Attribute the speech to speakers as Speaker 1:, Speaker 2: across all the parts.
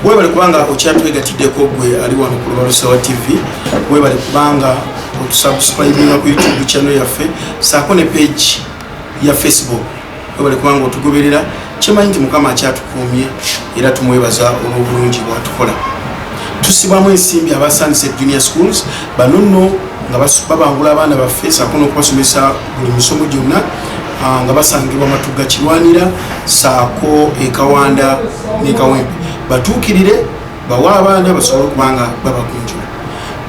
Speaker 1: Webale kubanga okyatwegatiddeko gwe ali wano ku Lubalusawa TV. Webale kubanga otusubscribinga ku YouTube channel yaffe saako ne page ya Facebook. Webale kubanga otugoberera. Kyemanyi nti Mukama akyatukuumye era tumwebaza olw'obulungi bwatukola. Tusibwamu ensimbi aba Sunset Junior Schools bano nno nga babangula abaana baffe saako n'okubasomesa buli misomo gyonna, nga basangibwa Matugga Kirwanira saako Ekawanda n'Ekawempe. Batuukirire bawe abaana basobole okuba nga babagunjula.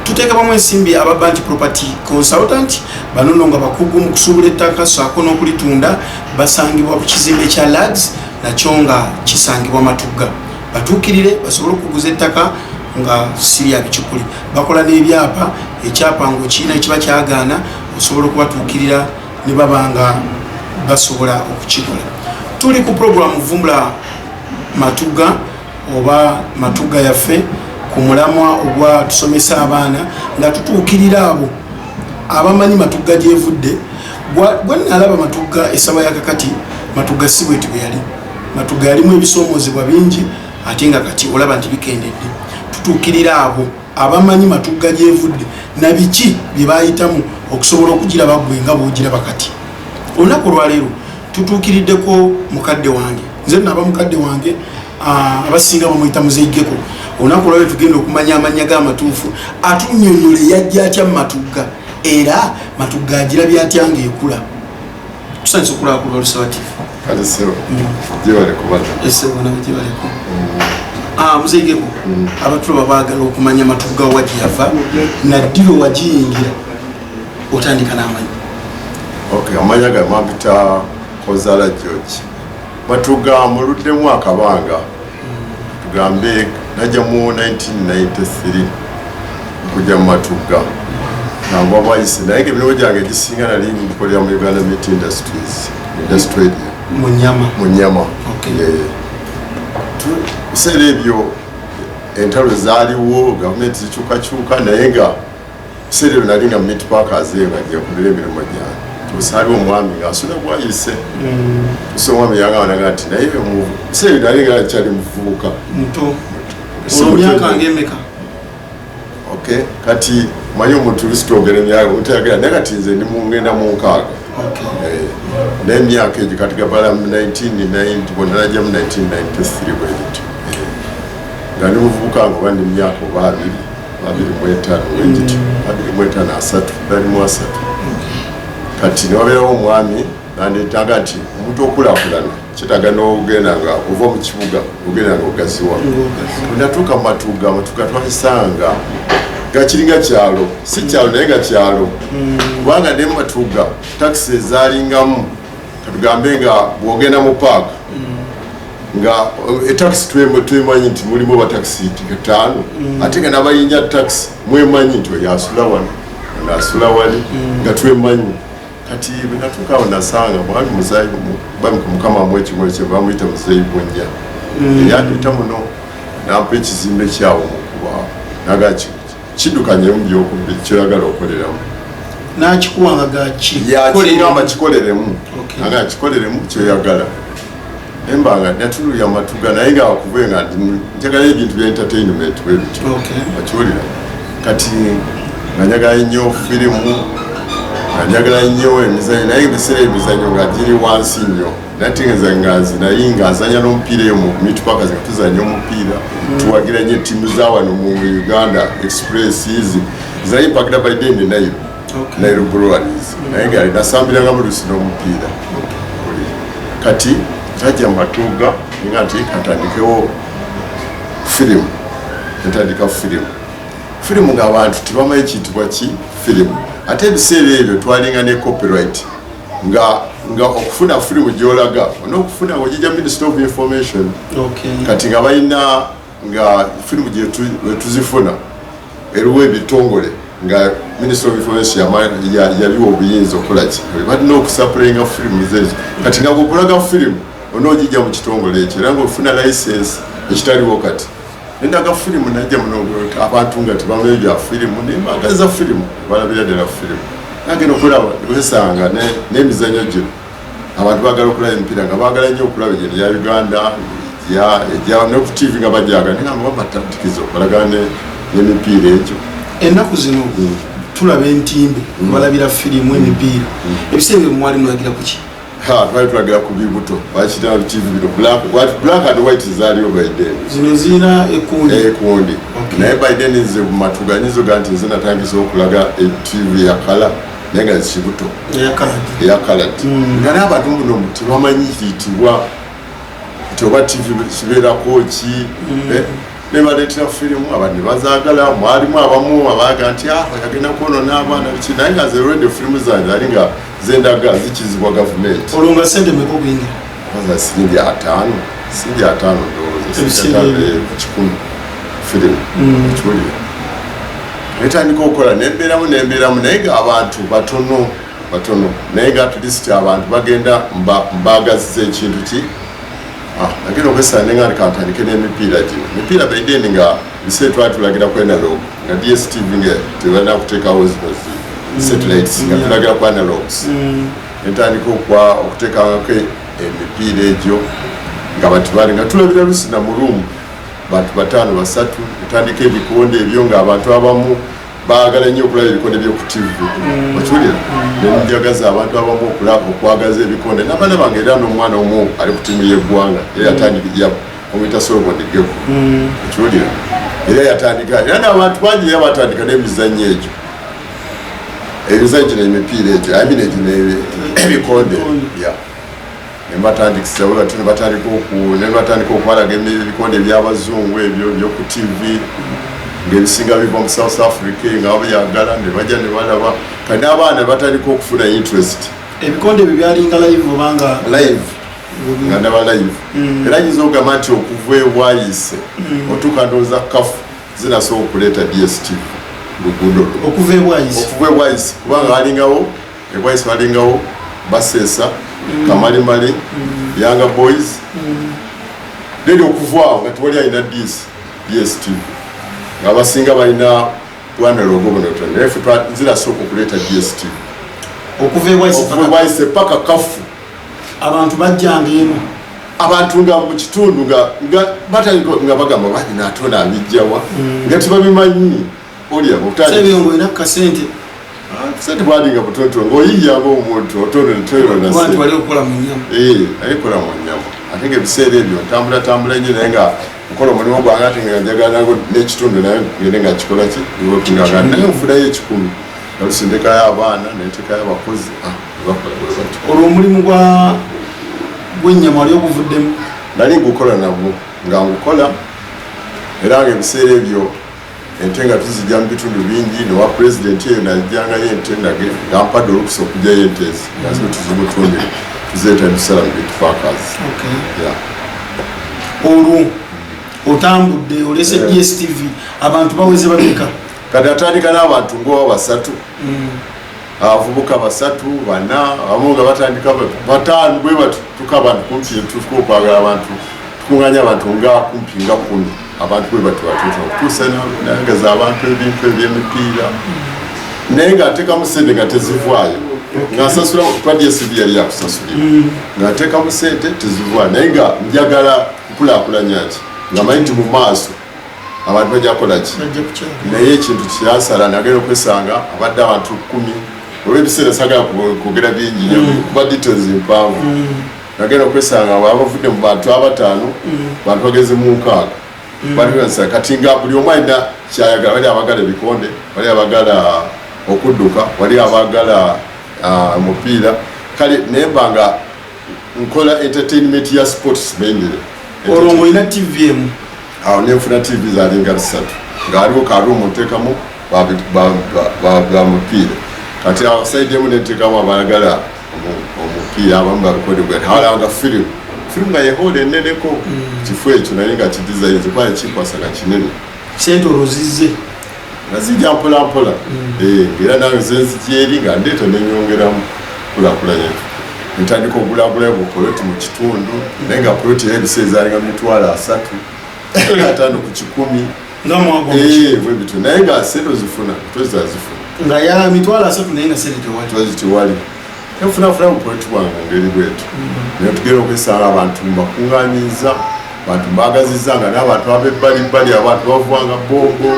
Speaker 1: Tuteekabamu ensimbi aba Bank Property Consultant bano nno nga bakugu mu kusuubula ettaka saako n'okulitunda. Basangibwa ku kizimbe kya Lads, nakyo nga kisangibwa Matugga. Batuukirire basobole okuguza ettaka nga si lya bicupuli. Bakola n'ebyapa. Ekyapa ngaokirina ekiba kyagaana, osobola okubatuukirira ne baba nga basobola okukikola. Tuli ku programu Vumbula Matugga oba Matugga Yaffe, ku mulamwa ogwa tusomesa abaana, nga tutuukirira abo abamanyi Matugga gyevudde. Gwe nalaba Matugga esaba yakakati, Matugga si bweti bwe yali. Matugga yalimu ebisoomozebwa bingi, ate nga kati olaba nti bikendedde. Tutuukirira abo abamanyi Matugga gyevudde na biki bye bayitamu okusobola okugiraba gwe nga bwogiraba kati. Olunaku olwaleero tutuukiriddeko mukadde wange, nze naba mukadde wange, abasinga bamuyita Muzeigeko. Olunaku olwaleero tugenda okumanya amannya g'amatuufu, atunyonyole yajja atya mu Matugga era Matugga agirabye atya ngaekula. Tusanyusa okulaba ku Lwalusawa TV.
Speaker 2: Kale sebo, gyebale kubata.
Speaker 1: Esebo nawe gyebaleko. Muzeigeko, abatulaba baagala okumanya Matugga wa gyeyava naddiro wagiyingira. Otandika n'amanyi.
Speaker 2: Okay, amanya gange bampita Kozala George. Matugga muluddemu akabanga, tugambe najja mu 1993 okujja mu Matugga nangwa bwayise, naye nga emirimu gyange egisinga nali ngikolera mu Uganda Meat Industries, industry area.
Speaker 1: Mu nyama?
Speaker 2: Mu nyama.
Speaker 1: Okay.
Speaker 2: Biseera ebyo entalo zaaliwo, gavumenti zikyukakyuka, naye nga biseera ebyo nali nga meat packers eyo nga gyenkolera emirimu gyange. Tusaaliwo omwami ng'asula bwayise. So omwami yangamba naga nti naye biseera ebyo nali nga nkyali muvubuka.
Speaker 1: Muto.
Speaker 2: Si
Speaker 1: olwo
Speaker 2: muto
Speaker 1: myaka
Speaker 2: nnyo.
Speaker 1: Ngaemeka?
Speaker 2: Okay, kati manyi omuntu lusitwogera emyaka omuntu ayagala, naye kati nze ndi ngenda mu 60. N'emyaka egyo kati gabala mu 1990, bonna najja mu 1993 bwe gityo. Nga ndi muvubuka nga oba ndi myaka oba 20, 25 bwe gityo, 25, 30, nali mu 30. Kati newabeerawo omwami nandeetanga nti omuntu okulaakulana kyetaaga n'ogenda nga ova mu kibuga ogenda nga ogaziwa. Bwe natuuka mu Matugga, Matugga twakisanga nga kiringa kyalo, si kyalo naye nga kyalo, kubanga ne mu Matugga takisi ezaalingamu, katugambe nga bw'ogenda mu paaka nga etakisi twemanyi nti mulimu batakisi ttaano, ate nga n'abayinya takisi mwemanyi nti oyo asula wano, ono asula wali, nga twemanyi. Kati bwe natuuka awo nasanga mwami muzeeyi, Mukama amuwa ekimuli kye, bamuyita Muzeeyi Bunnya. Eyandeeta muno nampa ekizimbe kyawo mukuba naga kiddukanyemu kyoyagala okoleramu.
Speaker 1: Nakikuwanga gaki?
Speaker 2: Yakigamba kikoleremu.
Speaker 1: Okay.
Speaker 2: Aga kikoleremu kyoyagala. Nembanga natululya Matuga, naye nga akuve nga njagala ebintu bya entertainment bwe bityo. Okiwulira? Kati nga njagala nnyo firimu, nga njagala nnyo emizanyo, naye ebiseera emizanyo nga giri wansi nnyo. Nategeeza nga nze naye nga nzanya n'omupiira eyo mu meat packers, nga tuzanya omupiira, tuwagira nnyo ettiimu za wano mu Uganda, Express zayi mpagira by then Nile. Nile Breweries, naye nga nasambiranga mu lusi n'omupiira. Kati tajja mu Matuga nga nti katandikewo firimu. Netandika firimu, firimu ng'abantu tebamanyi kiyitibwa ki firimu. Ate ebiseera ebyo twalinga ne copyright, nga okufuna firimu gyolaga onokufuna ogijja Ministry of Information. Kati nga balina nga firimu wetuzifuna eriwo ebitongole nga Ministry of Information yabiwa obuyinza okukola ki, balina okusupplyinga firimu zezo. Kati nga bwokulaga firimu onoogijja mu kitongole ekyo era ngaofuna license, ekitaliwo kati. Nendaga firimu, najja muno abantu nga tebamanyi bya firimu, nembagaza firimu, balabira ddala firimu. Nagenda okulaba wesanga n'emizanyo gino, abantu bagala okulaba emipiira, nga bagala nnyo okulaba egyo ya Uganda. Ejja ejja ne ku TV nga bajaga naye nga babatatikiza okolagana n'emipiira egyo.
Speaker 1: Ennaku zino tulaba entimbe, balabira firimu, emipiira. Ebiseera ebyo mwali mulagira kuki?
Speaker 2: Ha, twali tulagira ku bibuto bakita TV bino black and white zaaliwo by then.
Speaker 1: Zino zirina ekundi.
Speaker 2: Ekundi. Naye by then nze mumatuga nyinza oga nti nze natandise okulaga TV ya color, naye nga kibuto.
Speaker 1: Eya
Speaker 2: colored, nga n'abantu buno tebamanyi kiyitibwa nti oba TV kibeerako ki. Nebaleetera firimu, abantu ne bazaagala. Mwalimu abamu abaga nti, "Ah, agenda kwonona abaana," biki, naye nga ze already firimu zange ali nga zendaga zikizibwa gavumenti.
Speaker 1: Olwo nga sente meka okuyingira?
Speaker 2: Baza siringi 50, siringi 50 ndowooza.
Speaker 1: Ebiseera
Speaker 2: 50,
Speaker 1: ebyo.
Speaker 2: ku 100 firimu ekiwulira. Netandika okukola, nembeeramu nembeeramu, naye nga abantu batono batono, naye nga at least abantu bagenda mbagazisa ekintu ki. Ah, nagenda okwesala nenga kantandike n'emipiira gino. Emipiira by then nga biseera twali tulagira ku analog, nga DStv nga tebalina kuteekawo zino zi satellites, nga tulagira ku analogs. Netandika okuteekangako emipiira egyo nga bantu bali nga tulabira lusina mu room, bantu bataano, basatu. Netandika ebikonde ebyo nga abantu abamu baagala nnyo okulaba ebikonde byoku TV, okiwulira? Nenjagaza abantu abamu okwagaza ebikonde n'abaana bange, era n'omwana omu ali ku ttiimu y'eggwanga, era yatandika, omuyita Solomon Geko, okiwulira? Era yatandika, era n'abantu bangi era batandika n'emizannyo egyo, emizannyo gino, emipiira egyo, I mean egyo ebikonde. Yeah, nebatandikisa bwe batyo, nebatandika okubalaga ebikonde ebyabazungu ebyo ebyoku TV, ngaebisinga biva mu South Africa, nga babyagala ne bajja ne balaba. Kati n'abaana batandika okufuna interest.
Speaker 1: Ebikonde ebyo byalinga live obanga?
Speaker 2: Live, nga ndaba live. Era nyinza okugamba nti okuva ewayise otuuka ndowooza kafu zinasobola okuleeta DStv luguudo lwo.
Speaker 1: Okuva ebwayise?
Speaker 2: Okuva ebwayise, kubanga walingawo ebwayise, walingawo Baseesa, Kamalimali, Yanga Boys. Then okuvaawo nga tewali alina DStv, nga abasinga balina bwanalogo bunotono, naye ffe nzirasooka okuleeta DStv.
Speaker 1: Okuva ebwayise?
Speaker 2: Okuva ebwayise paka kafu.
Speaker 1: Abantu bajjanga eno?
Speaker 2: Abantu nga mu kitundu nga batandika nga bagamba, "Bani atona abijjawa?" Nga tebabimanyi olya.
Speaker 1: Sebyo ngaolina ku kasente?
Speaker 2: Sente bwalinga butonotono, ng'oyiyanga omuntu otono toyona.
Speaker 1: Kuba nti wali okukola mu nyama.
Speaker 2: Ayikola mu nyama, ate nga ebiseera ebyo ntambulatambula nnyo, naye nga nkola omulimu gwange, ate nga njagala nago n'ekitundu, naye ngende nga kikola ki nga naye nfunayo 100, nga lusindekayo abaana, nentekayo abakozi, ah, bakola bwe batyo.
Speaker 1: Olwo omulimu gw'ennyama wali oguvuddemu?
Speaker 2: Nali ngukola nagwo, nga ngukola, era nga ebiseera ebyo ente nga tuzijja mu bitundu bingi. Newa pulezidenti eyo najjangayo ente, nga mpadde olukusa okugyayo ente ezi, nga zibe tuzimutundire, tuzeeta netusala mu meat packers. Yeah.
Speaker 1: Olwo otambudde, olese DStv, abantu baweze bameka?
Speaker 2: Kati atandika n'abantu ngoba basatu, abavubuka basatu, bana, abamu nga batandika bataano, bwe batutuka abantu kumpi tufuka okwagala abantu, tukunganya abantu nga kumpi nga 10, abantu bwe batu batuuka okutuusa nagaza abantu ebintu ebyemipiira, naye ng'ateekamu sente nga tezivaayo, nga nsasula kuba DStv yali yakusasulira, ng'ateekamu sente tezivaayo, naye nga njagala kukulaakulanya ki nga manyi nti mu maaso abantu bajja kukola ki.
Speaker 1: Bajja kukyala.
Speaker 2: Naye ekintu kyansala, nagenda okwesanga abadde abantu 10, olwebiseera sagala kwogera bingi nnyo kuba details mpanvu. Nagenda okwesanga abavudde mu bantu abataano, bantu bageze mu 60. Bali kati nga buli omu alina kyayagala. Wali abagala ebikonde, wali abagala okudduka, wali abagala omupiira. Kale nemba nga nkola entertainment ya sports mainly.
Speaker 1: Olwo ngaolina TV emu?
Speaker 2: Awo nenfuna TV zalinga bisatu, ngaaliwo ka room nteekamu ba mupiira. Kati awo side emu nenteekamu abalagala omupiira, abamu babikonde, halanga firimu, firimu nga yehola eneneko kifo ekyo, naye nga kidesigns kuba nekikwasa nga kinene.
Speaker 1: Sente olwo zizze?
Speaker 2: Nga zijja mpola mpola. Era nange zenzija eri nga ndeeta nenyongeramu kulakulanya, ntandika ogulagulayo bupoloti mu kitundu, naye nga poloti era ebiseera zalinga 350,000 ku 100.
Speaker 1: Nga mwagwa?
Speaker 2: Bwe bityo, naye nga sente ozifuna, tozazifuna.
Speaker 1: Nga ya 300,000, naye nga sente tewali.
Speaker 2: Tozi tewali. Enfunafuna bupoloti bwange mu ngeri bwetyo, naye tugenda okwesanga abantu mbakuŋŋanyiza. Bantu mbagaziza nga n'abantu ab'ebbalibbali, abantu bavanga Bombo,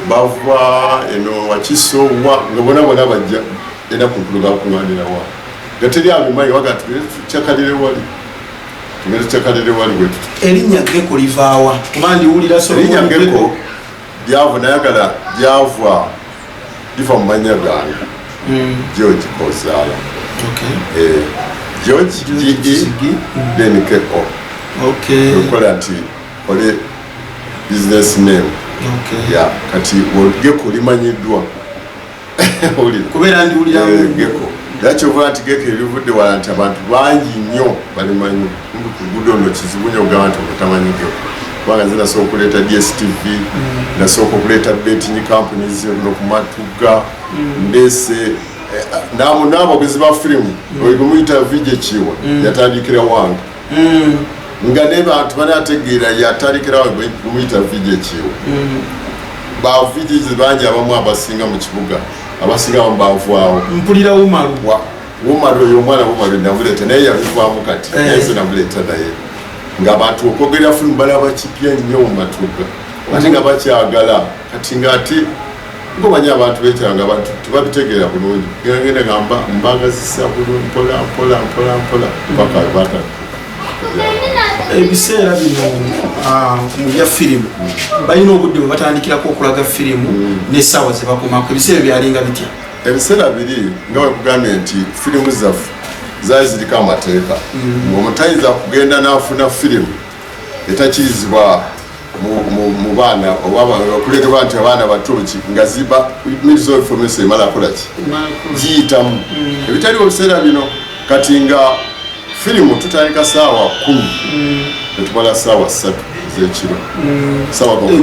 Speaker 2: bava eno Wakiso, wa nga bona bona bajja enaku nkulu gakuŋŋaanira wa nga teri abimanyi, waga tugende tukyakalire wali, tugende tukyakalire wali bwe tuti.
Speaker 1: Erinnya Geko livaawa? Kuba ndiwulira.
Speaker 2: Erinnya Geko lyava, nayagala lyava, liva mu mannya gange, George Kozaala. Eh, George, ge, then ko. Okola nti kole business name. Ya, kati Geko limanyiddwa. Owulira?
Speaker 1: Kubeera ndiwulira.
Speaker 2: Eh, Geko, era kyova nti Geko erivudde wala nti abantu bangi nnyo balimanyi. Kumbi ku luguudo ono kizibu nnyo okugamba nti omutamanyi Geko, kubanga nze nasooka okuleeta DStv, nasooka okuleeta betting companies no ku Matugga, ndeese n'abogezi ba firimu. Oyo gwemuyita VJ Kiwa yatandikira wange, nga ne bantu banategeera yatandikira wange, gwemuyita VJ Kiwa. Ba VJs bangi, abamu abasinga mu kibuga, abasinga abamu bavaawo.
Speaker 1: Mpulira Wumalu.
Speaker 2: Wumalu oyo omwana Wumalu namuleeta, naye yabivaamu kati. Naye nze namuleeta, naye ng'abantu okwogerera firimu balaba kipya nnyo mu Matugga, ate nga bakyagala. Kati ng'ate ngomanyi abantu bekyanga nga abantu tebabitegeera bulungi, genda nga mbagazisa bulungi, mpola mpola mpola mpola paka bata.
Speaker 1: Ebiseera bino mu bya firimu balina obudde bwe batandikirako okulaga firimu n'essaawa ze bakomako. Ebiseera byalinga bitya?
Speaker 2: Ebiseera biri nga wekugambye nti firimu zaffe zaali ziriko amateeka, ng'omuntu ayinza kugenda n'afuna firimu etakirizibwa mu baana oba okulegebwa nti abaana bato ki, nga ziba Ministry of Information emala kolaki giyitamu, ebitaliwo biseera bino. Kati nga firimu tutandika saawa 10 netumala saawa 3 ez'ekiro.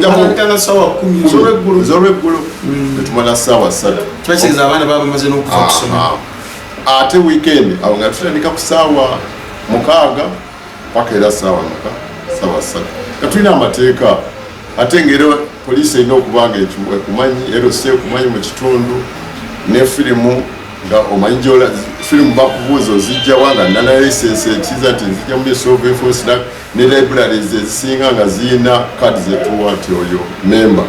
Speaker 1: Batandikanga saawa 10 ez'olweggulo?
Speaker 2: Ez'olweggulo, netumala saawa 3.
Speaker 1: Kibakitegeeza abaana baba bamaze n'okuva ku ssomero.
Speaker 2: Ate weekend awo nga tutandika ku saawa 6 paka era saawa meka? Saawa 3. Nga tulina amateeka, ate ngaera poliisi erina okuba nga ekumanyi, LC ekumanyi mu kitundu, ne firimu nga omanyi gyola firimu, bakubuuza ozijjawa, nga nana license ekiza nti nzijja mu Ministry of Information, ne libraries ezisinga nga ziyina kadi zetuwa nti oyo member,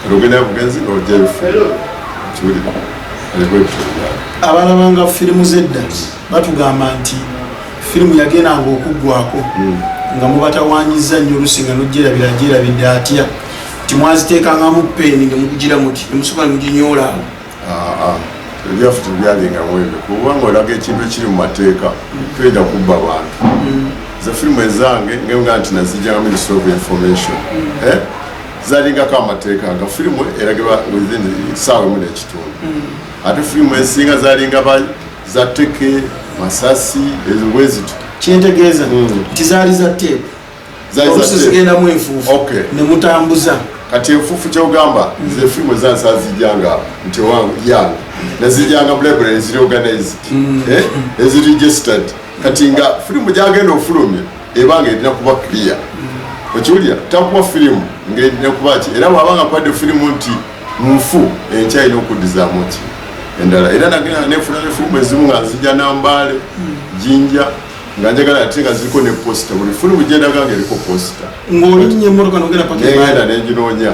Speaker 2: kati ogenda bugenzi n'ojja ebifirimu kiwulira alebwebityo.
Speaker 1: Abalabanga firimu z'edda batugamba nti firimu yagendanga okuggwako nga mubatawanyiza nnyo, olusi nga nogyerabira gyerabidde atya, nti mwaziteekangamu peeni ne mukugira muti nemusooka ne muginyoola awo.
Speaker 2: Aa, ebyaffe tebyalingamu ebyo, kubanga olaga ekintu ekiri mu mateeka, toyinza kubba bantu. Ze firimu ezange ngenga nti nazijjanga Ministry of Information, eh? Zalingako amateeka nga firimu eragibwa within saawa 1.5. Ate firimu ezisinga zalinga za teke masasi ezo bwe zityo.
Speaker 1: Kyentegeeza nti zaali za teepu.
Speaker 2: Zaali za
Speaker 1: olusi
Speaker 2: tape.
Speaker 1: zigendamu enfuufu ne mutambuza.
Speaker 2: Kati enfuufu kyogamba, nze firimu ezange sazijjanga nti owange yange, nazijjanga mu library eziri organized, eh, eziri registered. Kati nga firimu gyagenda ofulumya ebanga erina kuba clear, okiwulira? Takuwa firimu ngaerina kuba ki, era bwabanga kwadde firimu nti nfu, enkya erina okuddizaamu ki endala. Era nagenda nefuna ne firimu ezimu nga nzija Nambaale, Jinja, nga njagala ate nga ziriko ne poster. Buli firimu gyendaga nga eriko poster.
Speaker 1: Ng'olinnya emmotoka nogenda paka
Speaker 2: negenda nenginoonya,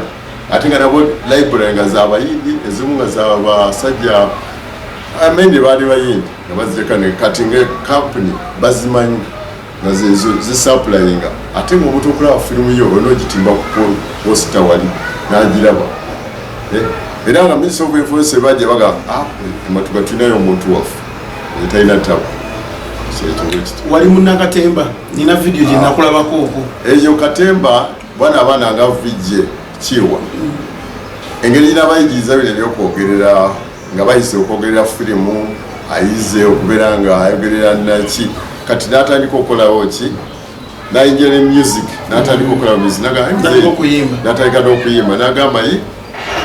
Speaker 2: ate nga nabo library nga zabayindi, ezimu nga zabasajja amendi baali bayindi nga bazireka ne kati nga company bazimanyi nga zezo zisupplyinga. Ate nga omuntu okulaba firimu yo olina ogitimba ku poster wali n'agiraba. Eh, era nga Ministry of Information bajja baga, "Ah, ematuga tulinayo omuntu waffe etalina tabu." Kyekyo bwekityo.
Speaker 1: Wali munnakatemba, nina vidiyo gye nakulabako okwo.
Speaker 2: Eyo katemba bwana, abaana nga VJ Kiwa, engeri ginabayigiriza bino ebyokwogerera, nga bayise okwogerera firimu, ayize okubeera nga ayogerera naki. Kati natandika okukolawo ki, nayingira ne music, natandika okukola music.
Speaker 1: Natandika okuyimba.
Speaker 2: Natandika n'okuyimba, nagamba, "Yi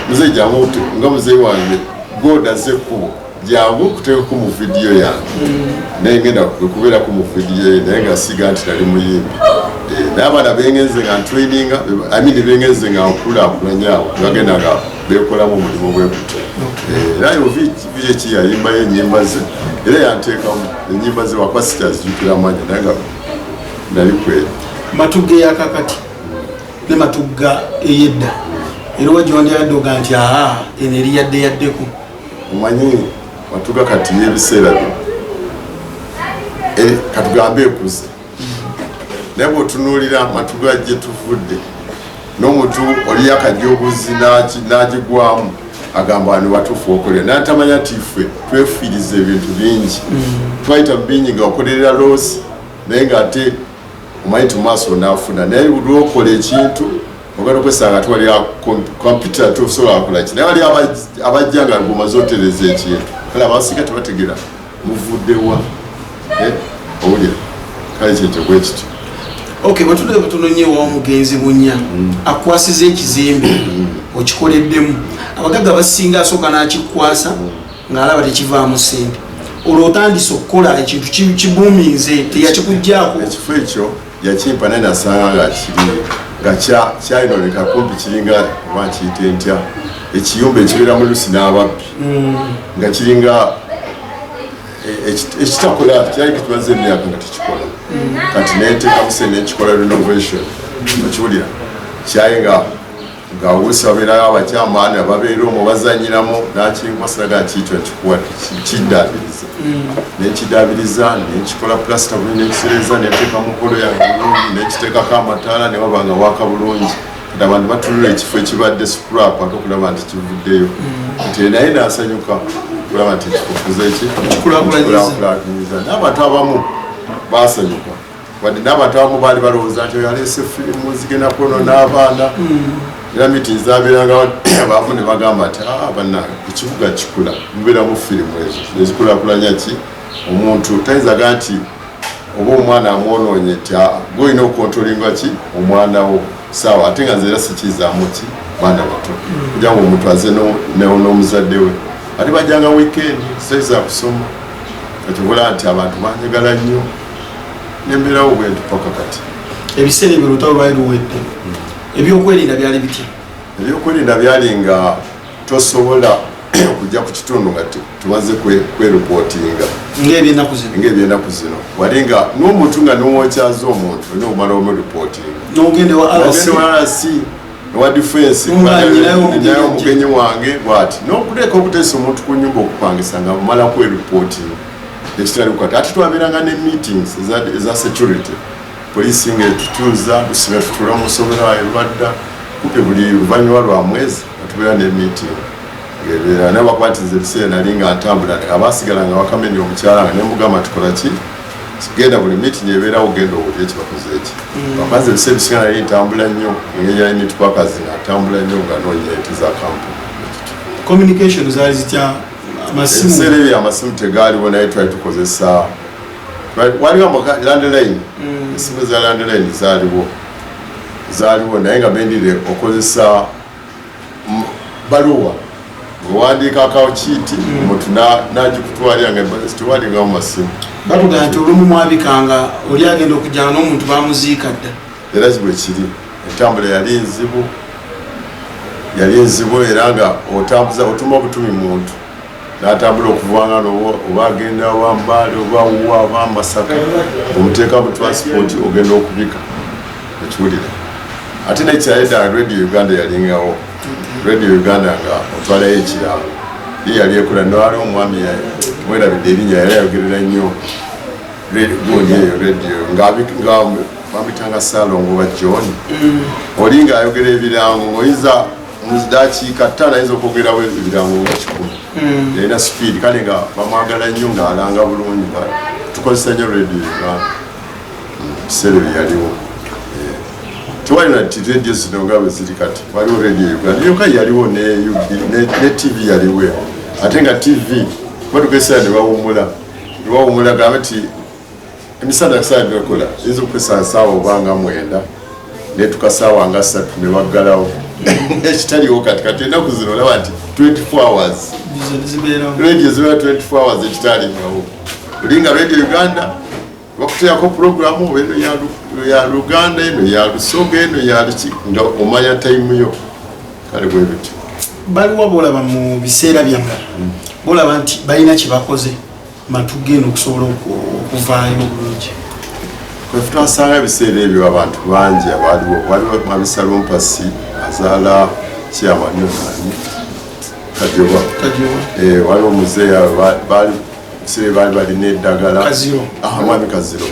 Speaker 2: muzeyi, jangu nga muzeyi wange God aze ekkubo, jangu kuteekako mu vidiyo yange." Naye ngenda kubeerako mu vidiyo ye, naye nga siga nti nali muyimbi. Eh, naye abaana bengenze nga ntraininga, I mean bengenze nga nkulaakulanya awo, bagenda nga bekolamu omulimu bwe gutyo. Eh, era yo VJ ki yayimbayo enyimba ze, era yanteekamu enyimba ze, wakuba sikyazijjukira amanya, naye nga nali kweri.
Speaker 1: Matugga eyakakati ne Matugga eyedda, era wagiwandiyadde oga nti aa eno eri yadde yaddeko.
Speaker 2: Omanyi Matugga kati y'ebiseera bino katugambe ekuze, naye bw'otunuulira Matugga gye tuvudde n'omuntu oli yakajja obuzi n'agigwamu agamba wano watuufu okolera, naye atamanya nti ffe twefiiriza ebintu bingi. Twayita mu bingi nga okolerera loss, naye ng'ate omanyi nti mumaaso onaafuna, naye lwokola ekintu ogenda okwesanga ate wali kompyuta tosobola kukola ki, naye wali abajja nga gomaze otereza ekintu. Kale abasinga tebategera muvuddewa. Owulira? Kale kyekyo bwe kityo.
Speaker 1: Ok, bwetudde butono nnyo ewa omugenzi Bunya akwasiza ekizimbe okikoleddemu. Abagagga basinga asooka n'akikwasa ng'alaba tekivaamu ssente, olwo otandise okukola ekintu kibuuminze, teyakikuggyaako.
Speaker 2: Ekifo ekyo yakimpa, naye nasanga nga kiri nga kyayinoneka kumpi, kiringa oba nkiyite ntya, ekiyumba ekibeera mu lusi n'ababbi, nga kiringa ekitakola, kyali kimaze emyaka nga tekikola. Kati nenteekamu sente nenkikola renovation, okiwulira? Kyaye nga nga oluusi babeerayo abakyamaani ababeera omwo bazanyiramu, nakinkwasiraga nkiyityo nkikuwa kiddaabiriza, nenkidaabiriza, nenkikola plaster bulungi, nenkisereza, nenteeka mu nkolo yange bulungi, nenkiteekako amataala, newaba nga waaka bulungi. Kati abantu batunula ekifo ekibadde scrap ate okulaba nti kivuddeyo nti naye nasanyuka okulaba nti ekifo kuze ki.
Speaker 1: Kikulaakulanyiza.
Speaker 2: Kikulaakulanyiza. N'abantu abamu basanyuka, wadde n'abantu abamu baali balowooza nti oyo aleese firimu zigenda kwonoona abaana. Era meeting zabeeranga abaavu ne bagamba nti, "Ah, bannange, ekibuga kikula, mubeeramu firimu ezo ezikulaakulanya ki omuntu tayinzaga nti oba omwana amwonoonye nti ah, gwolina okucontrollinga ki omwana wo saawa." Ate nga nze era sikizaamu ki baana bato kugira nga omuntu aze n'omuzadde we, ate bajjanga weekend zitali za kusoma. Kati obula nti abantu banjagala nnyo, nembeerawo bwentu paka kati.
Speaker 1: Ebiseera ebyo olutalo lwali luwedde, ebyokwerinda byali bitya?
Speaker 2: Ebyokwerinda byali nga tosobola kujja ku kitundu nga tumaze kwereportinga.
Speaker 1: Ng'ebyenaku zino.
Speaker 2: Ng'ebyenaku zino. Wali nga n'omuntu nga nowokyaza omuntu olina okumala omureportinga.
Speaker 1: N'ogenda wa RC.
Speaker 2: Ogenda wa RC, owa defense.
Speaker 1: Nyinayo omugenyi.
Speaker 2: Nyinayo omugenyi wange bwati, n'okuteeka obuteesa omuntu ku nyumba okupangisa nga mumala kwereportinga, ekitali kukati. Ate twabeeranga ne meetings eza security, poliisi nga etutuuza, tusiba tutuula mu ssomero ayo lwadda kumpi buli luvannyuma lwa mwezi nga tubeera ne meeting ngebeera naye. Bakuba nti nze ebiseera nali nga ntambula, abasigala nga bakamenya omukyala nga nemugamba tukola ki, genda buli meeting ebeerawo, genda owulire kibakoze eki. Bakanze ebiseera ebisinga nali ntambula nnyo, engeri ya networkers, nga ntambula nnyo nga noonya ente za kampuni.
Speaker 1: Communication zaali zitya, amasimu?
Speaker 2: Ebiseera ebyo amasimu tegaaliwo, naye twali tukozesa, waliwo landline, esimu za landline zaaliwo, zaaliwo, naye nga bendire okozesa baluwa ng'owandiika akakiiti, omuntu n'agikutwalira, nga tewalingawo masimu.
Speaker 1: Batugamba nti olumu mwabikanga oli agenda okujjanga n'omuntu bamuziika dda.
Speaker 2: Era bwe kiri, entambula yali nzibu, yali nzibu, era nga otambuza otuma obutumi muntu n'atambula okuvanga oba agenda wa Mbaale oba wa oba Masaka, omuteeka mu transport ogenda okubika, ekiwulira. Ate nekirala ddala, Radio Uganda yalingawo, Radio Uganda nga otwalayo ekirango, ye yali ekola. Nowali omwami mwerabidde erinnya, yali ayogerera nnyo gundi eyo radio, nga bamuyitanga Salongo oba John oli, ng'ayogera ebirango ng'oyinza mu dakiika 5 ayinza okwogerawo ebirango nga 100. Yalina speed, kale nga bamwagala nnyo, ng'alanga bulungi, nga tukozesa nnyo Radio Uganda biseera bye yaliwo. Tewali nati radio zino nga bwe ziri kati, waliwo Radio Uganda yokka yaliwo ne UB, ne TV yaliwo, ate nga TV batukeesera ne bawumula, ne bawumula gambe nti emisana saa byekola yinza okukwesa saawa oba nga 9 netuka saawa nga 3 ne baggalawo, ekitaliwo kati. Kati ennaku zino olaba nti 24 hours
Speaker 1: zibeerawo.
Speaker 2: Radio zibeera 24 hours, ekitalingawo. Olinga Radio Uganda bakuteerako programu eno ya Luganda, eno ya Lusoga, eno ya luki, nga omanya time yo. Kale bwe bityo.
Speaker 1: Baliwo bolaba mu biseera byammwe bolaba nti balina kye bakoze Matugga eno okusobola okuvaayo obulungi?
Speaker 2: Kwefe twasanga ebiseera ebyo abantu bangi abaaliwo. Waliwo Mwami Salumpasi azaala chairman nani Kajoba.
Speaker 1: Kajoba.
Speaker 2: Waliwo muzeeyi baali biseera baali balina eddagala.
Speaker 1: Kaziro.
Speaker 2: Mwami Kaziro.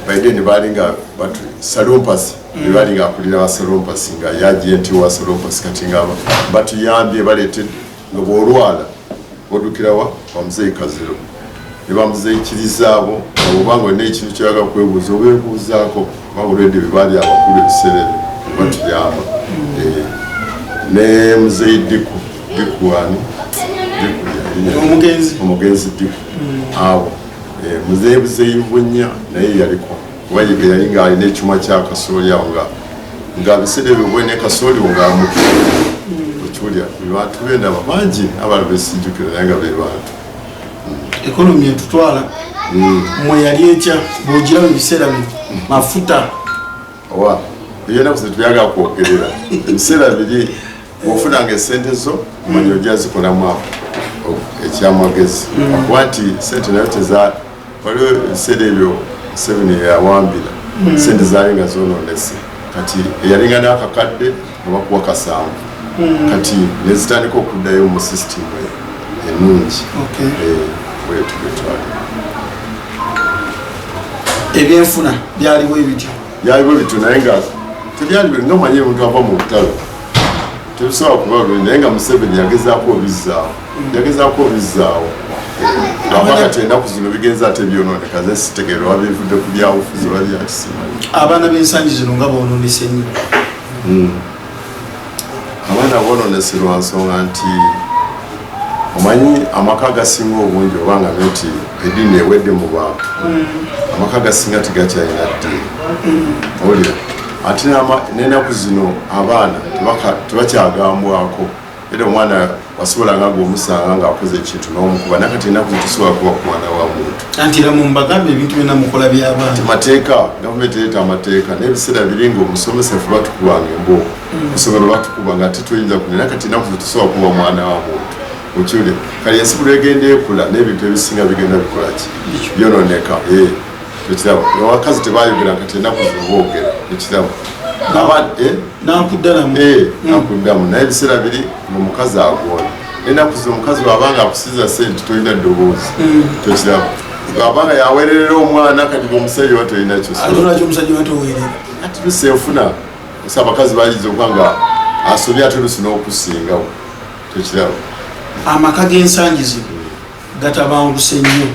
Speaker 2: By then baali nga Salumpasi baali nga akulira wa Salumpasi nga yagenti wa Salumpasi, kati nga batuyambye baleete nga bw'olwala oddukirawa wa muzeeyi Kaziro ne bamuzeeyikirizaabo. Obanga olina ekintu kyoyagala kwebuuza obeebuuzaako, kubanga olwedde bye baali abakulu ebiseera ebyo batuyamba. Ne muzeeyi Diku, Diku ani? Diku
Speaker 1: omugenzi.
Speaker 2: Omugenzi Diku. Abo muzeeyi Buzeeyi Bunya naye yaliko, kuba ye yali ng'alina ekyuma kya kasooli awo nga biseera ebyo bwene kasooli ng'amutu okiwulira. Bantu bendaba bangi abalala besijjukira, naye nga be bantu.
Speaker 1: Economy etutwala mwe yali etya bw'ogiraba ebiseera bino, mafuta?
Speaker 2: Owa ebyenaku zetubyagala kwogerera. Ebiseera biri bw'ofunanga esente zo manya ojja zikolamu ekyamagezi, akuba nti sente nayo teza. Waliwo ebiseera ebyo Museveni yawambira, sente zaali nga zononese. Kati eyalinga n'akakadde nga bakuwa kasanvu, kati nezitandika okuddayo mu system ennungi. Bwetu bwetwali.
Speaker 1: Ebyenfuna byaliwo ebityo?
Speaker 2: Byaliwo bityo, naye nga tebyali nga omanyi omuntu ava mu lutalo tebisobola kuba bulungi, naye nga Museveni yagezaako obizzaawo, yagezaako obizzaawo. Lwaba kati ennaku zino bigenza ate byononeka, ze sitegeera oba bivudde ku byabufuzi oba byakisimanyi.
Speaker 1: Abaana b'ensangi zino nga boononese nnyo.
Speaker 2: Abaana boononese lwa nsonga nti omanyi amaka agasinga obungi, obanga nti eddiini ewedde mu bantu, amaka agasinga tegakyalina ddiini, owulira? Ate n'ennaku zino abaana tebakyagambwako. Era omwana wasobolanga gweomusanga ng'akoze ekintu n'omukuba, naye kati ennaku zino tosobola kuba ku mwana wa muntu.
Speaker 1: Anti era mumbagambe ebintu byonna mukola by'abaana.
Speaker 2: Mateeka, gavumenti ereeta amateeka. N'ebiseera biri nga omusomesa ffe batukubanga embooko kusomero, batukuba nga ate toyinza kunya, naye kati ennaku zino tosobola kuba mwana wa muntu, okiwulira? Kale ensi buli egenda ekula n'ebintu ebisinga bigenda bikola ki? Byononeka. Ekirabo abakazi tebayogera, kati ennaku zino boogera, ekirabo.
Speaker 1: Nankuddamu.
Speaker 2: Nakuddamu. Naye ebiseera biri ngaomukazi agonda, ennaku zino omukazi wabanga akusiza sente tolina ddoboozi, tokiraba? Wabanga yawererera omwana, kati omusajja wa tolina
Speaker 1: ate lwaki omusajja watoweerera?
Speaker 2: Ati lusi enfuna osa abakazi bayinza okuba nga asobye ate lusi n'okusingawo, tokiraba?
Speaker 1: Amaka g'ensangi zino gatabanguse nnyo.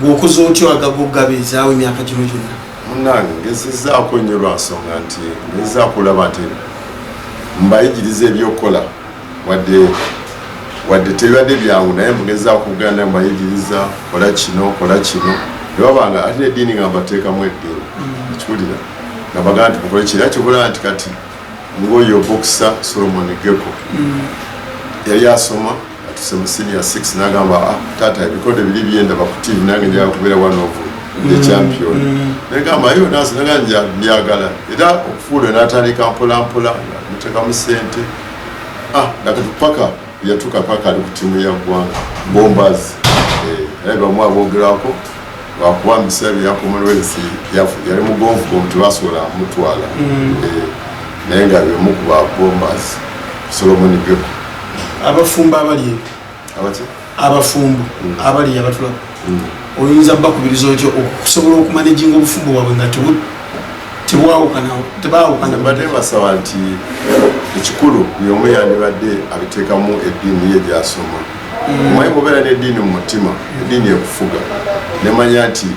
Speaker 1: Gweokoze otyo agago gabeezaawo emyaka gino gyonna?
Speaker 2: Munange, ngezezaako nnyo lwa nsonga nti ngezezaako olaba nti mbayigiriza ebyokukola, wadde tebibadde byangu, naye ngezezaako kuganda mbayigiriza kola kino, kola kino, nebabanga ate neddiini nga mbateekamu eddiini, ekiwulira? Nga bagamba nti mukole kino. Era kyobola nti kati ngaoyo boxer Solomon Geko yali asoma atuse mu senior 6, nagamba, "Ah, taata, ebikodo biri byendaba ku TV, nange njagala kubeera one of the champion." Negamba yo nasi naga njagala era okufuula natandika mpola mpola nga muteekamu sente. Ah, nakati paka yatuuka paka ali ku ttiimu ya ggwanga Bombers. Era bamu aboogerako lwakuba mu biseera bya Commonwealth yali mugonvugonvu, tebasobola mutwala. Naye nga bemu ku ba Bombers, Solomon Geko.
Speaker 1: Abafumbo abali eyo,
Speaker 2: abaki?
Speaker 1: Abafumbo abali abatulaba, oyinza bakubiriza otyo okusobola okumanaginga obufumbo bwabwe nga tebwawukana, tebawukana?
Speaker 2: Mbadde mbasaba nti ekikulu buli omu yandibadde abiteekamu eddiini ye gyasoma. Omanyi bwobeera n'eddiini mu mutima, eddiini ekufuga, nemanya nti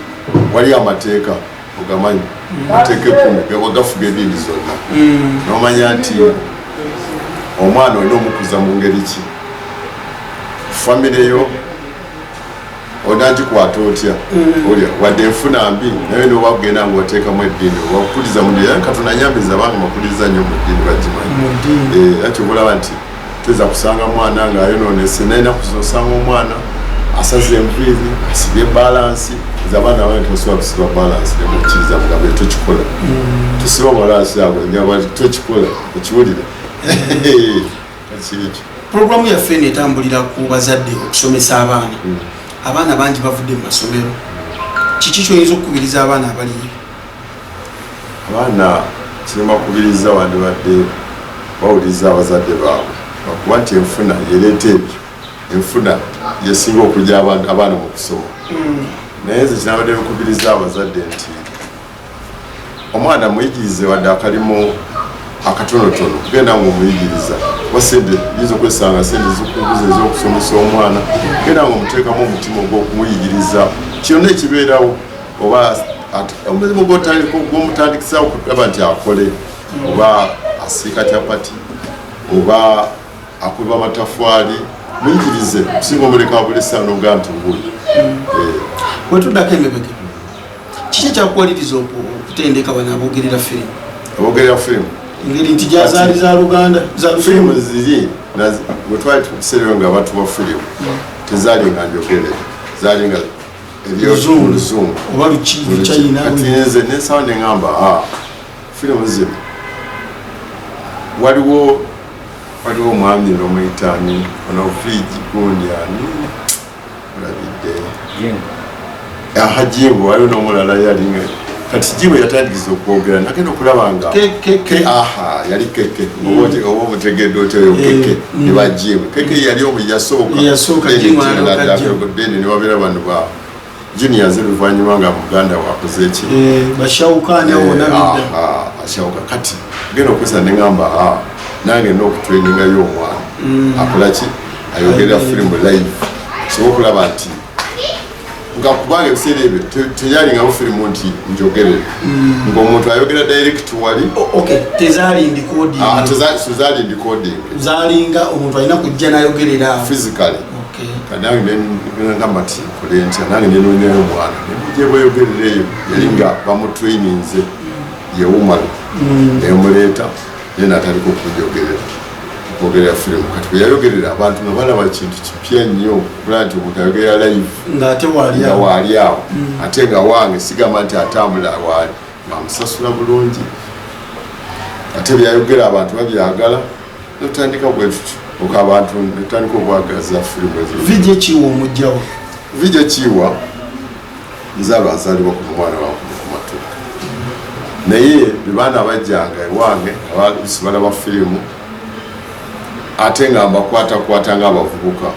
Speaker 2: wali amateeka, ogamanyi, amateeka 10 gaba gafuga eddiini zonna, nomanya nti omwana olina omukuza mu ngeri ki, famire yo onagikwata otya, olya wadde enfuna mbi, naye noba kugenda ngaoteekamu eddiini obakuliza mu ddiini. Era Katonda nyambiza abange makuliriza nnyo mu ddiini, bagimanyi.
Speaker 1: Mu ddiini.
Speaker 2: Era kyova olaba nti toyinza kusanga mwana ng'ayonoonese, naye enaku zino osanga omwana asaze enviiri, asibye balance. Nze abaana abange tosobola kusiba balance nemukkiriza, mugambe tokikola, tusiba balance ago, njaba tokikola, okiwulira? Kaki ekyo.
Speaker 1: Puroguramu yaffe eno etambulira ku bazadde okusomesa abaana. Abaana bangi bavudde mu masomero. Kiki kyoyinza okukubiriza abaana abaliyo?
Speaker 2: Abaana kimbakubiriza wandibadde bawuliriza abazadde baabwe, lwakuba nti enfuna yereeta ebyo, enfuna yesinga okujja abaana mu kusoma. Naye nze kinabadde nkubiriza abazadde nti omwana muyigirize wadde akalimu akatonotono, kugenda nga omuyigiriza, kuba sente yinza okwesanga sente zikubuza ez'okusomesa omwana, genda nga omuteekamu omutima ogw'okumuyigiriza kyonna ekibeerawo, oba omulimu gwomutandikisa okulaba nti akole, oba asiika kyapati, oba akuba amatafwali, muyigirize kusinga omuleka abulesa noga nti nguyi.
Speaker 1: Wetuddako emabega, kiki ekyakuwaliriza okutendeka bano abogerera firimu?
Speaker 2: Abogerera firimu.
Speaker 1: Engeri nti gyazaali za Luganda.
Speaker 2: Firimu ziri bwe twali tukiseereyo nga batuwa firimu, tezaali nga njogere, zaali nga
Speaker 1: Luzungu oba Luchina.
Speaker 2: Kati nze nensawo neŋamba, firimu zino waliwo omwami bamuyitaani ono Viji gundi, ani olabidde, aha, Jimbo, waliwo n'omulala yali. Kati Jimbo yatandikiza okwogera, nagenda okulaba nga aha, yali Keke, oba omutegedde otyo oyo Keke, ne ba Jimbo. Keke yali omu yasooka, then ne babeera bano ba juniors oluvannyuma nga muganda wakoze eki.
Speaker 1: Bashawuka.
Speaker 2: Ashawuka. Kati genda okwesa neŋamba, nange nina okutrainingayo omwana akolaki, ayogerera firimu live, sobola okulaba nti nga kubanga ebiseera ebyo teyalingawo firimu nti njogerere, ngaomuntu ayogera direct wali.
Speaker 1: Tezaali
Speaker 2: Tezaali recording.
Speaker 1: Zalinga omuntu alina kujja nayogerera.
Speaker 2: Physically. Nange ngamba nti kole ntya? Nange nenoonyayo omwana nemujja bweyogerera eyo, yali nga bamutraininze yewumalo, nemuleeta naye natandika okunjogerera, okwogerera firimu. Kati bwe yayogerera abantu nga balaba kintu kipya nnyo, okulaba nti omuntu ayogerera live.
Speaker 1: Ng'ate waali
Speaker 2: Nga waali awo, ate nga wange sigamba nti atambula, waali ng'amusasula bulungi, ate byayogera abantu babyagala. Notandika bwe tutyo oka abantu netandika okwagaza firimu ezo.
Speaker 1: VJ Kiwa omugjawo?
Speaker 2: VJ Kiwa nzalwa, azaalibwa ku mwana wange ku matuuka, naye bebaana bajjanga ewange nga balaba firimu, ate nga mbakwatakwata nga abavubuka,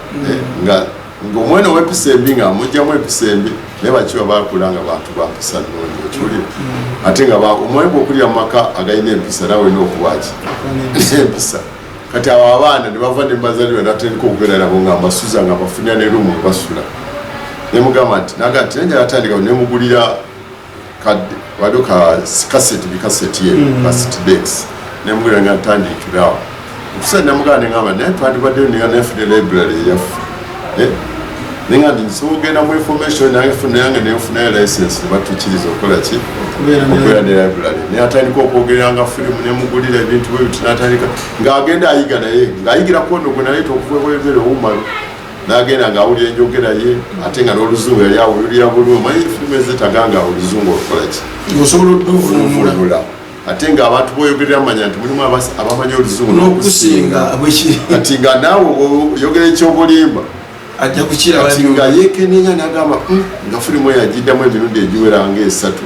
Speaker 2: nga ngaomwana ow'empisa embi nga amugjamu empisa embi, naye bakiwa bakula nga bantu bampisa nnungi, okiwulira? Ate nga omwana bwokulira mu maka agalina empisa, nawe olina okubaki empisa. Kati abo abaana ne bava ne bazalibwa, natandika okubeera nabo nga mbasuza, nga bafunira ne room basula. Nemugamba nti naga nti nenjala atandika, nemugulira waliwo kaseti, bikaseti ye cassette decks, nemugulira nga ntandikirawo okusa. Namugamba neŋamba naye twandibaddeyo nefune library eyaffe, nenga nti nsobola okugenda mu information nange nange nenfunayo license nebatukiriza okukola ki, okubeera ne library. Naye atandika okwogeranga firimu, nemugulira ebintu bwe biti, natandika ng'agenda ayiga, naye ng'ayigira kwono gwe naleeta okuva ebwebere owumalo, n'agenda ng'awulira enjogera ye, ate nga n'oluzungu yali awulira bulungi. Manyi firimu ezitaganga oluzungu olukola ki?
Speaker 1: Osobola oduvunula.
Speaker 2: Ate ng'abantu boyogerera manya nti mulimu abamanyi oluzungu
Speaker 1: n'okusinga.
Speaker 2: Kati nga naawe oyogera ekyobulimba,
Speaker 1: ajja kukiraba.
Speaker 2: Kati nga yekenenya nagamba, nga firimu eyo agiddamu emirundi egiwera nga esatu,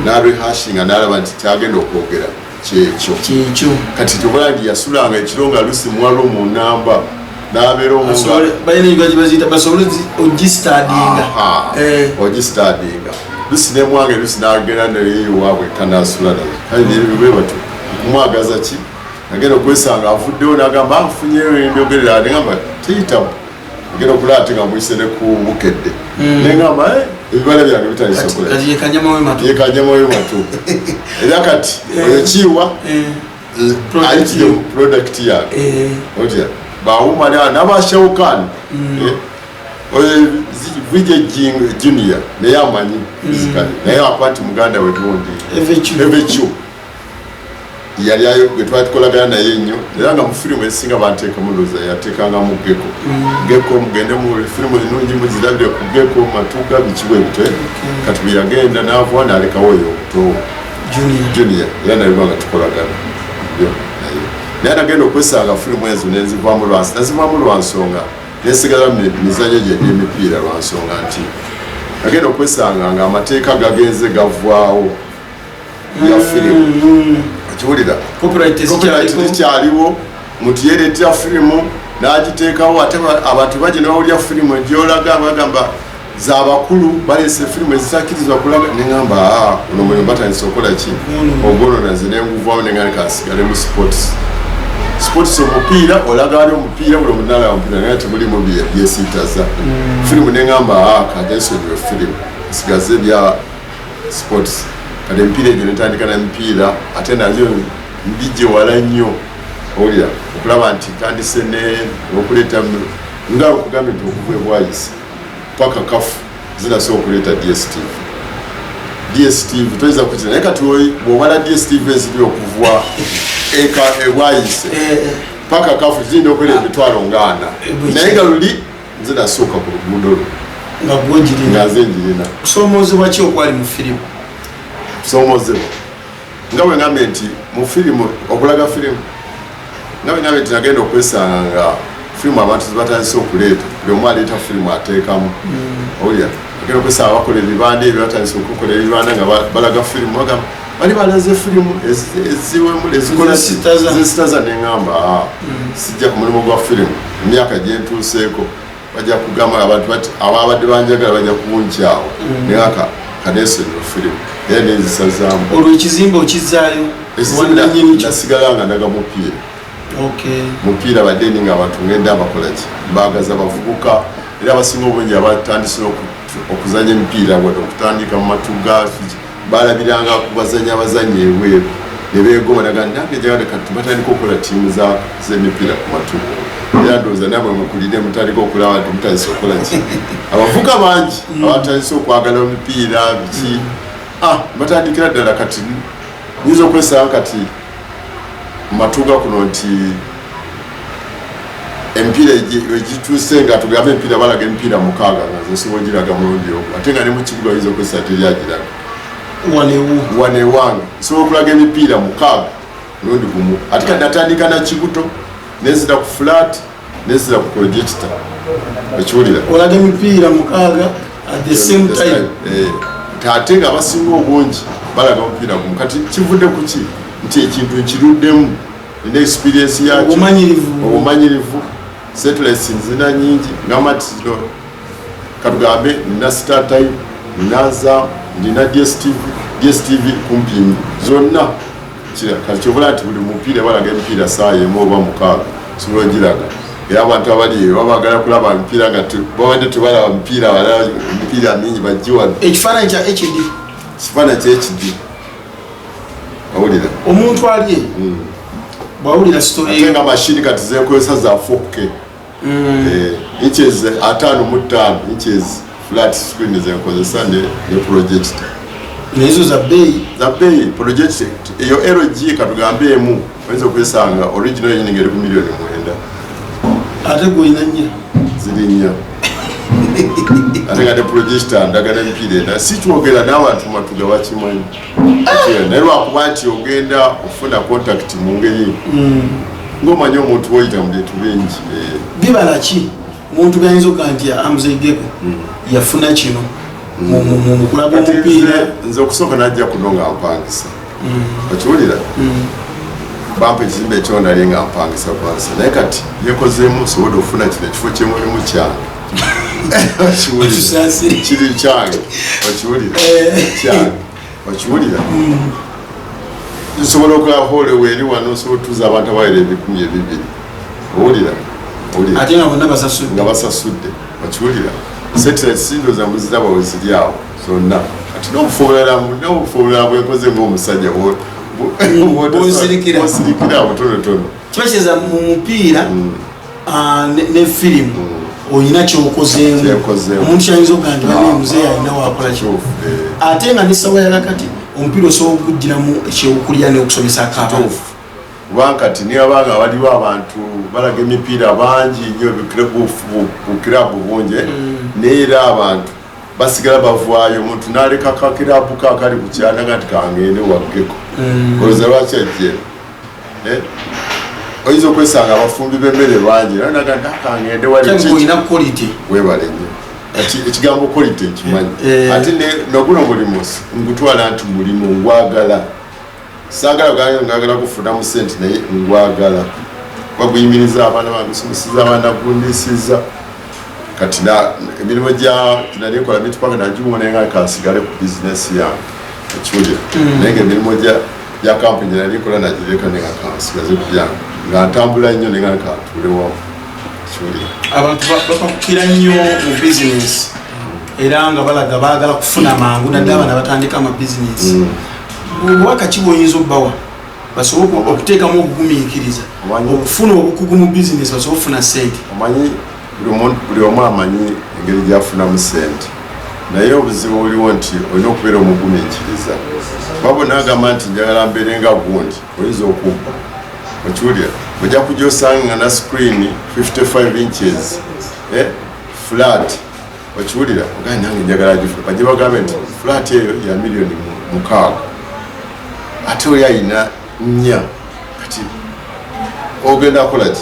Speaker 2: n'arehashinga, n'alaba nti kyagenda okwogera kyekyo.
Speaker 1: Kyekyo.
Speaker 2: Kati tobala nti yasulanga ekiro nga lusi muwala omunamba n'abeera omu
Speaker 1: balina ebibaji baziyita basobole ogistadinga.
Speaker 2: Ogistadinga lusi nemwange lusi n'agenda neyewaabwe kanasula naye. Kale nebwe batyo okumwagaza ki, agenda okwesanga avuddewo n'agamba nfunyeyo endyogerera, negamba teyitamu, agenda okulaba ate nga muyise ne ku Bukedde, nengamba ebibala byange bitandise okola.
Speaker 1: Kati yekanyama we matu.
Speaker 2: Yekanyama we matu. Era kati oyo Kiwa ayitire mu product yange otya bawumala n'abashawukani oyo VJ Junior naye amanyi physically, naye akuba nti muganda we gundi Evechu yali ayo gwe twali tukolagana naye ennyo, era nga mu firimu ezisinga banteekamu, ndowooza yateekangamu Geko. Geko, mugende mu firimu ennungi muzirabire ku Geko Matuga, biki bwe bityo. Kati bwe yagenda n'avuwa n'alekawo oyo omuto Junior, era naye nga tukolagana yo naye, naye nagenda okwesanga firimu ezo nenzivaamu nazivaamu lwa nsonga, nesigala mu mizanyo gye egy'emipiira, lwa nsonga nti nagenda okwesanga nga amateeka gagenze gavaawo. ya firimu. Okiwulira?
Speaker 1: Copyright
Speaker 2: tekyaliwo. Muntu yereetera firimu n'agiteekawo, ate abantu bagenda bawulira firimu egyolaga, bagamba zabakulu baleese firimu ezitakkirizibwa kulaga. Neŋamba, "Ah, ono mulimu batandise okukola ki? Ogwonona." Nze nenguvawo, neŋŋamba kansigale mu sports. Sports, omupiira olaga ali omupiira, buli omuntu nalaba omupiira, naye temulimu byesiitaza. Firimu neŋŋamba, "Ah, kanjesonyiwe firimu, nsigaze bya sports." Kati emipiira egyo netandika nemipiira, ate nayo mbijje wala nnyo. Owulira okulaba nti tandise okuleeta, nga okugambye nti okuva ebwayise paka kafu zinasobola okuleeta DStv. DStv toyinza kukira, naye kati bw'obala DStv eziri okuva eka ebwayise paka kafu ziyinza okubeera emitwalo ngaana, naye nga luli nze nasooka ku luguudo lwo.
Speaker 1: Nga gwogirina.
Speaker 2: Nga nze njirina.
Speaker 1: Kusoomoozebwa ki okwali mu firimu?
Speaker 2: Kusoomoozebwa, nga bwe ngambye nti mu firimu, okulaga firimu, nga bwe ngambye nti nagenda okwesanga nga firimu abantu zebatandise okuleeta, buli omu aleeta firimu ateekamu. Owulira, agenda okwesanga bakola ebibanda ebyo, batandise okukola ebibanda nga balaga firimu, bagamba bali balaze firimu eziwemula, ezikola
Speaker 1: Ezisitaza.
Speaker 2: Ezisitaza. Neŋŋamba, "Ah, sijja ku mulimu gwa firimu. Emyaka gyentuuseeko, bajja kugamba abantu bati ababadde banjagala bajja kunkyawa." Naye aka kanesonyiwa firimu, era nenzisazaamu.
Speaker 1: Olwo ekizimbe okizaayo wannanyini kyo?
Speaker 2: Nasigala nga ndaga mupiira. Mupiira badde ni nga abantu ngenda bakolaki, mbagaza bavubuka, era abasinga obungi abatandise okuzanya emipiira wadde okutandika mu matuga, balabiranga ku bazanya abazanya ebweru ne beegomba, naga nange njagala. Kati batandika okukola ttiimu z'emipiira ku matuga, era ndowooza namwe mukulire mutandika okulaba nti mutandise okukola ki, abavubuka bangi abatandise okwagala omipiira biki, ah, batandikira ddala. Kati nyinza okwesanga kati mumatuga kuno nti emipiira egituuse, nga tugambe emipiira balaga emipiira 6, nga nze nsobola ogiraga mulundi ogwo, ate nga ne mu kibuga oyinza okwesa teryagiraga.
Speaker 1: Wanewu?
Speaker 2: Wano ewange nsobola okulaga emipiira 6 mulundi gumu, ate kati natandika na kibuto, nenzira ku flat, nenzira ku projector. Ekiwulira?
Speaker 1: Olaga emipiira 6 at the same time?
Speaker 2: Eh, ate nga abasinga obungi balaga omupiira gumu. Kati kivudde ku ki? Nti ekintu nkiruddemu, nina experience yakyo.
Speaker 1: Obumanyirivu.
Speaker 2: Obumanyirivu. Satellites nzina nyingi, ngamba nti zino katugambe nina Star Time, nina Azam, nina DStv, DStv kumpi zonna. Kati kyobula nti buli mupiira balaga emipiira saawa 1 oba 6, sobola ogiraga, era abantu abali eyo babagala kulaba emipiira nga babadde tebalaba mipiira, balaba emipiira mingi bagiwa.
Speaker 1: Ekifaananyi kya HD?
Speaker 2: Kifaananyi kya HD, awulira?
Speaker 1: Omuntu ali bwawulira story
Speaker 2: Ate nga mashini kati zenkozesa za 4K. Inches 55 inches flat screen zenkozesa ne projector.
Speaker 1: Nezo za bbeeyi.
Speaker 2: Za bbeeyi. Projector eyo LG katugambe emu oyinza okwesanga original yenyini ngeri ku miliyoni 9.
Speaker 1: Ate gwolina nnya.
Speaker 2: Ziri nnya, ate nga ne projector ndaga n'emipiira endala. Si kyogera n'abantu matuga bakimanyi, naye lwakuba nti ogenda okufuna contact mu ngeri ng'omanyi omuntu woyita mu bintu bingi.
Speaker 1: Bibala ki omuntu byayinza okuga nti amuzeigeko yafuna kino mu kulaga
Speaker 2: Kati
Speaker 1: omupiira?
Speaker 2: Nze okusooka najja kuno nga mpangisa, okiwulira? Bampa ekizimbe ekyo, nali nga mpangisa pangisa, naye kati yekozeemu nsobodde okufuna kino ekifo kyemulimu kyange. Okiwulira?
Speaker 1: Otusaasire.
Speaker 2: Kiri kyange, okiwulira? Kyange, okiwulira? Nsobola okulaba hall weeri wano, nsobola otuuza abantu abawera 2000. Owulira? Owulira?
Speaker 1: Ate nga bonna basasudde.
Speaker 2: Nga basasudde, okiwulira? Satellite sindooza muziraba we ziri awo zonna. Kati n'obufo obulala bwenkoze ng'omusajja
Speaker 1: Bw'osirikira.
Speaker 2: Bwosirikira butonotono.
Speaker 1: Kiba kitegeeza mu mupiira, ah, ne firimu olina kyokozeemu.
Speaker 2: Kyenkozeemu.
Speaker 1: Omuntu kyayinza okugaa nti bane muzeeyi alina wakola ki.
Speaker 2: Kituufu, eh.
Speaker 1: Ate nga nesawa yakakati omupiira osobola okugugiramu ekyokulya n'okusomesako abantu.
Speaker 2: Kituufu, kubanga kati niyabanga waliwo abantu balaga emipiira bangi nnyo, bukirabu bungi, eh? Naye era abantu basigala bavaayo, omuntu naleka kakirabu ka akali ku kyanaga nti kangende waggeko. Olowooza lwaki ajje? Eh? Oyinza okwesanga abafumbi b'emmere bangi, naye naga nti akangende wali.
Speaker 1: Kyalika olina quality.
Speaker 2: Webale nnyo. Kati ekigambo quality nkimanyi.
Speaker 1: Eh.
Speaker 2: Ate noguno mulimu ngutwala nti mulimu ngwagala. Saagala gange ngagala kufunamu sente, naye ngwagala baguyimiriza abaana bange, nsomeseza abaana, gundisiza. Kati emirimu gya nali nkola mitupaka nagiwona nga kansigale ku bizinesi yange, ekiwulira? Naye nga emirimu gya kampuni gye nali nkola nagireka, nenga kansigaze ku byange, nga ntambula nnyo, nenga kantuule wamu, ekiwulira?
Speaker 1: Abantu bapakukira nnyo mu bizinesi era nga balaga baagala kufuna mangu, naddala bana batandika amabizinesi. Obubaka ki bwoyinza obbawa basobole okuteekamu obugumiikiriza, okufuna obukugu mu bizinesi, basobole okufuna sente?
Speaker 2: Omanyi, buli omu amanyi engeri gyafunamu sente, naye obuzibu buliwo nti olina okubeera omugumiikiriza. Kuba bonna agamba nti njagala mbeere nga gundi, oyinza okubba, okiwulira? Ojja kujja osanga nga na screen 55 inches, flat, okiwulira? Ogaye nange njagala gifuna. Bajje bagambe nti flat eyo ya miliyoni 6, ate oli ayina 4. Kati ogenda kola ki?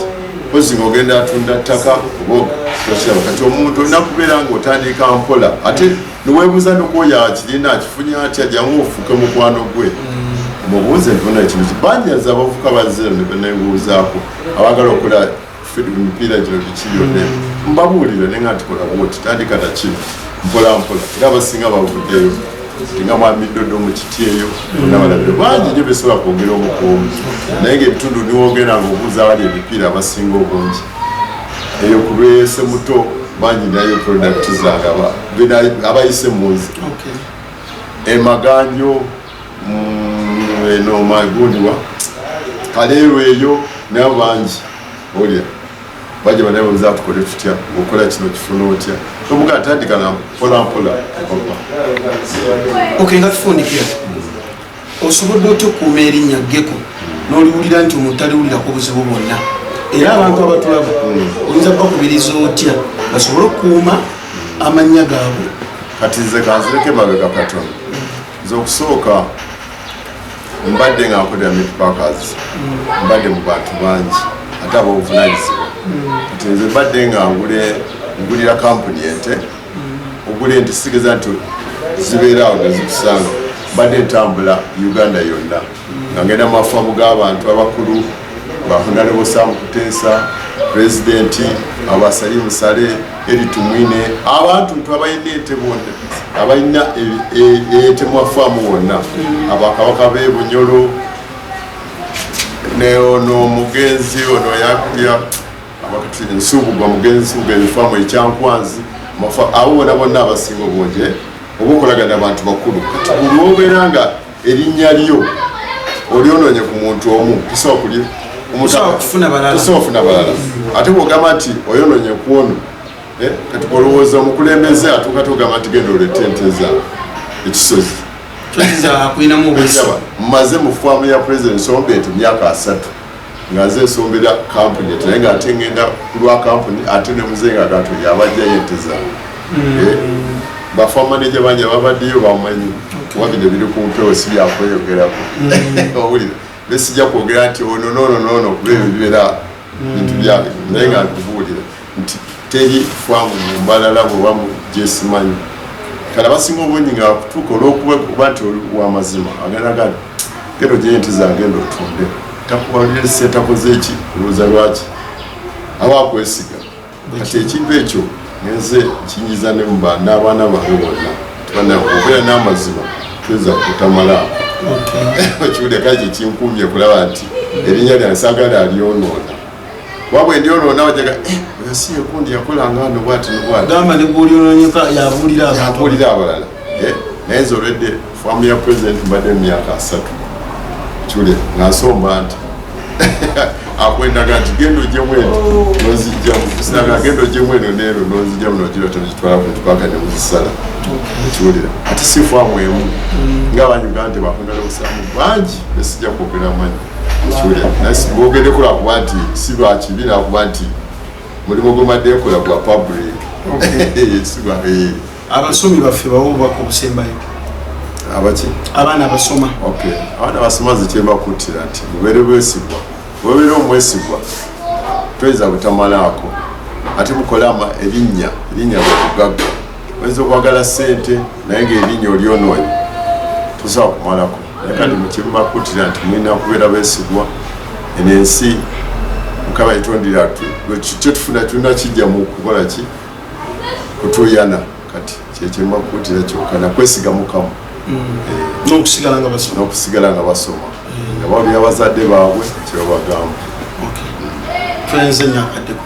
Speaker 2: Pozi nga ogenda atunda ttaka oba okiraba. Kati omuntu olina kubeera nga otandika mpola, ate niweebuuza nokwoyo akirina akifunye atya. Jangu ofuuke mukwano gwe, omubuuze nti bona ekintu banjaza. Abavuka bazze nembuuzaako, abaagala okukola emipiira gino biki byonna, mbabuulira nenga nti kola bwoti, tandika nakino mpola mpola. Era abasinga bavuddeyo nga mwami Dodo mu kiti eyo bonna balabire bangi nnyo, besobola kwogera omukuomu. Naye nga ebitundu niwogenda nga obuuza abali emipiira, abasinga obungi eyo ku lwese muto bangi nayo product zange abayise mu nze emaganjo, eno magundiwa kaleerwa eyo, nabo bangi olya bajja banabuuza tukole tutya, okola kino kifuna otya? Omuga tandika na mpola mpola, papa.
Speaker 1: Ok, nga tufundikira, osobodde otya okukuuma erinnya Geko n'oliwulira nti omuntu taliwulirako buzibu bwonna? Era abantu abatulaba oyinza bakubiriza otya basobole okukuuma amannya gaabwe?
Speaker 2: Kati nze kanzireko emabega katono. Nze okusooka mbadde nga nkolera meat packers, mbadde mu bantu bangi ate ab'obuvunanyizibwa. Kati nze mbadde nga ngulira kampuni ente. Ogula ente sigeza nti zibeera awo nezikusanga. Mbadde ntambula Uganda yonna nga ngenda mu mafaamu g'abantu abakulu, ba Honorable Sam Kuteesa, pulezidenti, abasali Musale, Eri Tumwine, abantu ntu abalina ente bonna, abalina ente mu mafaamu wonna, abakabaka b'e Bunyolo, ne ono omugenzi ono yakulya abakati Nsubuga, omugenzi Nsubuga, ebifaamu ekyankwanzi, abo bonna bonna abasinga obungi, oba okolagana abantu bakulu. Kati buli obeera nga erinnya lyo olyonoonye ku muntu omu, tosobola kuli
Speaker 1: Tosobola kufuna balala.
Speaker 2: Tosobola kufuna balala. Ate bwogamba nti oyonoonye ku ono, kati olowooza omukulembeze atuuka togamba nti genda olete ente zaabwe ekisozi.
Speaker 1: Kyoyinza kulinamu obwesi.
Speaker 2: Mmaze mu faamu ya president nsomba ente myaka 30, nga nze nsombera kampuni ete, naye nga ate ngenda ku lwa kampuni, ate ne muzeeyi nga gato yabajjayo ente zaabwe. Bafa manager bangi ababaddeyo bamanyi, kuba bino biri ku mpewo, si byakweyogerako, owulira? Besijja kwogera nti ono noono noono, kuba ebyo bibeera bintu byange. Naye nga nkubuulira nti teri faamu mu Mbalala bweba mu gyesimanyi. Kale abasinga obungi nga akutuuka olwokuba kuba nti oli wamazima, agenda ga genda ogyeyo ente zagenda otunde, takubalire sente, akoze eki, olowooza lwaki aba akwesiga? Kati ekintu ekyo ngenze kinyiza ne muba n'abaana bange bonna, obeera n'amazima toyinza kutamalaako, okiwulira? Kale kyekinkumye kulaba nti erinnya lyange saagala alyonoona, kuba bwe ndyonoona bajaga, "Eh, oyo si yekundi yakolanga no bwati nobwati."
Speaker 1: Gamba ne gwolyonoonyeka yabuulira abantu.
Speaker 2: Yabuulira abalala. Naye nze olwedde faamu ya president mbadde mu myaka 30, kiwulira? Nga nsomba nti akwendaga nti genda ogyemu eno nozijjamu, sinaga genda ogyemu eno neeno nozijjamu nogira tozitwala kuntupaka nemuzisala, ekiwulira? Ate si faamu emu, nga abanyuga nti bakundala obusaamu bangi besijja kwogera manyi, ekiwulira? Naye bogereko lwakuba nti si lwakibi, lwakuba nti mulimu gwemadde nkola gwa public. Si gwa.
Speaker 1: Abasomi baffe bawe obubaka obusembayo.
Speaker 2: Abaki?
Speaker 1: Abaana abasoma.
Speaker 2: Okay, abaana basoma, nze kyembakuttira nti mubeere bwesigwa. Bwebeera omwesigwa toyinza butamalaako. Ate mukole ama erinnya, erinnya bwebugagga. Oyinza okwagala ssente naye ngaerinnya olyonoonye, tosobola kumalako. Naye kati mukyemubakutira nti mulina kubeera besigwa. Eno ensi Mukama yetondera, kyetufuna tulina kijja mu kukola ki kutuyana. Kati kyekyembakutira kyokka, nakwesiga Mukama.
Speaker 1: N'okusigala nga basoma.
Speaker 2: N'okusigala nga basoma, nga bawulira abazadde baabwe kyebabagamba.
Speaker 1: Tweyanze nnyo akaddeko.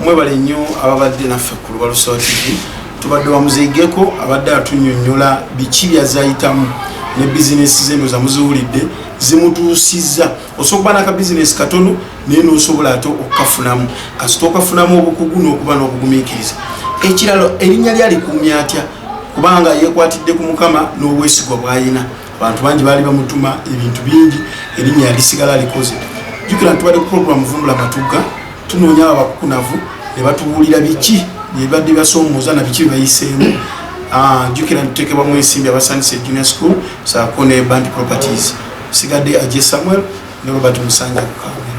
Speaker 1: Mwebale nnyo ababadde naffe ku Lubalusawa TV. Tubadde wamuzeigeko, abadde atunyonyola biki byazayitamu ne bizinesi ze. Ndoza muziwulidde zimutuusizza. Osobola okuba naka bizinesi katono, naye nosobola ate okukafunamu kasita okafunamu obukugu n'okuba n'obugumiikiriza. Ekirala, erinnya lyalikuumya atya? Kubanga yekwatidde ku Mukama n'obwesigwa bw'ayina. Abantu bangi baali bamutuma ebintu bingi, erinnya yalisigala alikoze. Jjukira ntubadde ku program Vumbula Matugga, tunoonya abo abakukunavu ne batubuulira biki byebadde byasoomooza na biki byebayiseemu. Jjukira ntuteekebwamu ensimbi abasandise junior school saako ne Band Properties. Sigadde Aje Samuel ne Robert Musanja ku kamera.